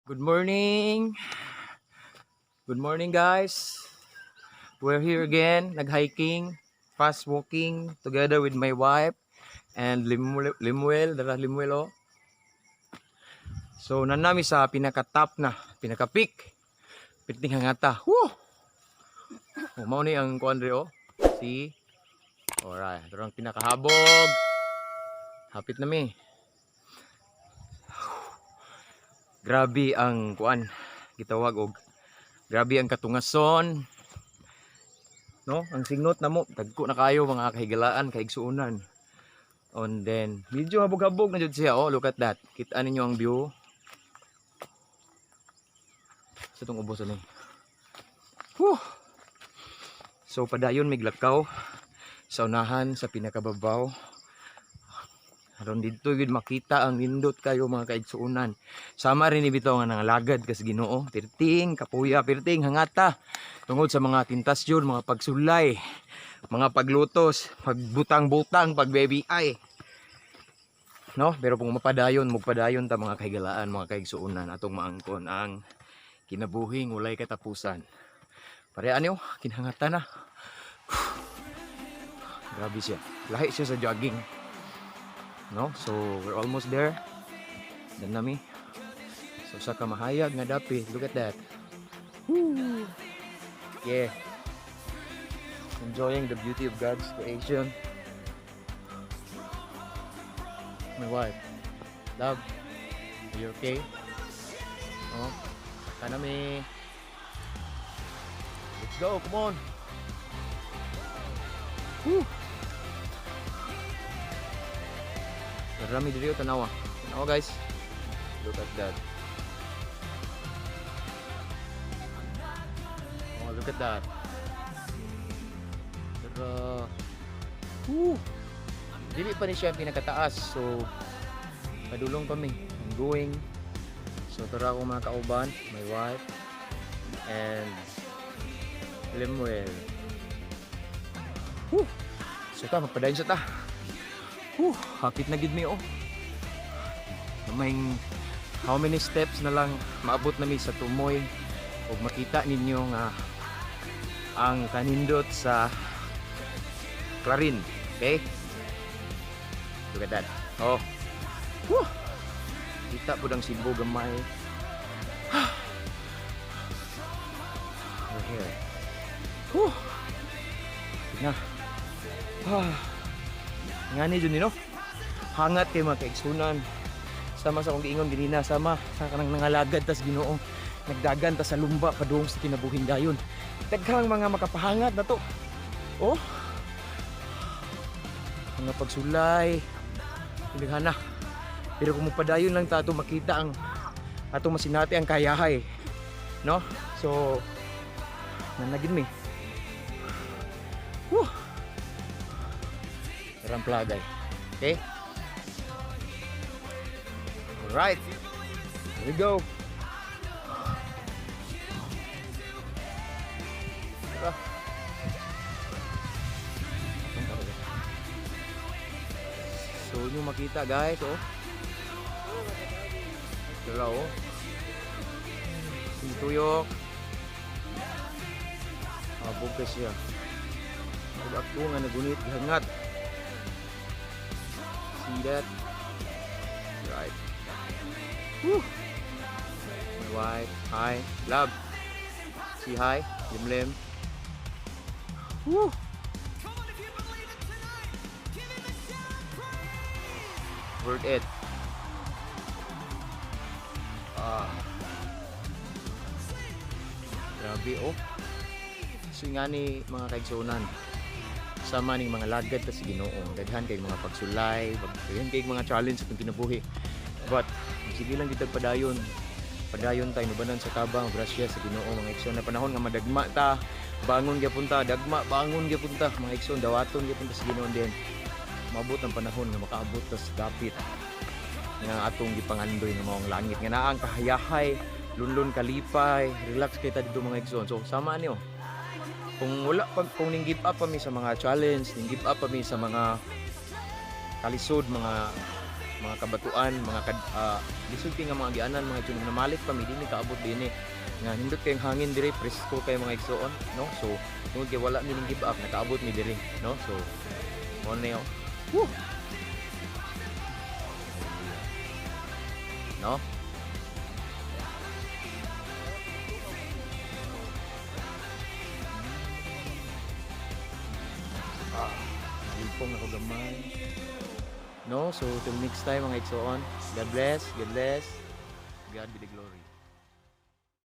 Good morning. Good morning, guys. We're here again, nag-hiking, fast walking together with my wife and Limuel, dara Limuel oh. So naa nami sa pinaka-top na, pinaka-peak. Perting hangata. Woo! Oh, mao ni ang kuan diri oh. See? Alright, ito ang pinakahabog. Hapit na mi. Grabe ang kuan, gitawag og grabe ang katungason. No, ang singnot namo, dagko na kayo, mga kahigalaan, kaigsuonan. And then medyo habog-habog na jud siya oh, look at that. Kita ninyo ang view. Sa itong ubos ani. Whew. So padayon mig lakaw sa unahan sa pinakababaw. Aron didto gyud makita ang nindot kayo, mga kaigsuonan. Sama rin ni bitaw nga nangalagad kas Ginoo, perting kapuya, perting hangata tungod sa mga tentasyon, mga pagsulay, mga paglutos, pagbutang-butang, pag-baby ay. No, pero kung mapadayon, mugpadayon ta, mga kahigalaan, mga kaigsuonan, atong maangkon ang kinabuhing walay katapusan. Pareha niyo, kinahangata na. Grabe siya. Lahi siya sa jogging. No? So, we're almost there. Dan nami. So, sa kamahayag nga dapit. Look at that. Woo! Yeah. Enjoying the beauty of God's creation. My wife. Love. Are you okay? Oh. Kanami. Let's go. Come on. Woo! Rami diri oh, tanawa. Tanawa, guys. Look at that. Oh, look at that. Pero woo! Dili pa ni siya ang pinakataas. So padulong pa mi. I'm going. So tara akong mga kauban, my wife and Lemuel. Woo! So ta magpadayon sa ta. Whew, hapit na gid mi oh. May how many steps na lang, maabot na mi sa tumoy ug makita ninyo nga ang kanindot sa Clarin. Okay? Look at that. Oh. Whew. Kita pud ang Cebu gamay. We're here. Whew. Na. Ah. Ngani jud ni no. Hangat kay, mga kaigsunan. Sama sa akong giingon ganina, sama sa kanang nangalagad tas Ginoo. Nagdagan ta sa lumba padung sa kinabuhing dayon. Daghang mga makapahangat na to. Oh. Mga pagsulay. Daghana. Pero kung mupadayon lang ta ato makita ang atong masinati ang kayahay. No? So nanagin mi. Whew. Ramplagay. Okay? Alright. Here we go. Tara. So, inyo makita, guys, oh. Tara, oh. Tuyok. Habog ka siya. Ug ako nga nagunit hangat. See that? Right. Whew. My wife. Hi. Love. Say hi. Limlim. Woo. Worth it. Ah. Grabe oh. So nga ni, mga kaigsunan, sama ning mga lagad ta sa Ginoo. Daghan kay mga pagsulay, daghan kay mga challenge sa atong kinabuhi. But sige lang gid padayon. Padayon tayo nubanan sa tabang, grasya sa Ginoo, mga igsoon, na panahon nga madagma ta, bangon gyapon ta, dagma, bangon gyapon ta, mga igsoon, dawaton gyapon ta sa Ginoo din. Maabot ang panahon nga makaabot ta sa dapit nga atong gipangandoy nga maong langit nga naa ang kahayahay, lunlun, kalipay, relax kay ta dito, mga igsoon. So sama niyo. Kung wala pa, kung ning give up pa mi sa mga challenge, ning give up pa mi sa mga kalisod, mga Mga kabatuan, mga kad, lisod kay nga mga agianan, mga igsoon. Namalik pa mi, di mi kaabot dinhi. Nga nindot kayong hangin dire, presko kay, mga igsoon, no? So tungod kay wala mi ning give up, nakaabot mi diri, no? So mo na yun. Woo! Hallelujah. No? Ah, nalipong ako gamay. No? So till next time, mga igsoon. God bless, God bless. God be the glory.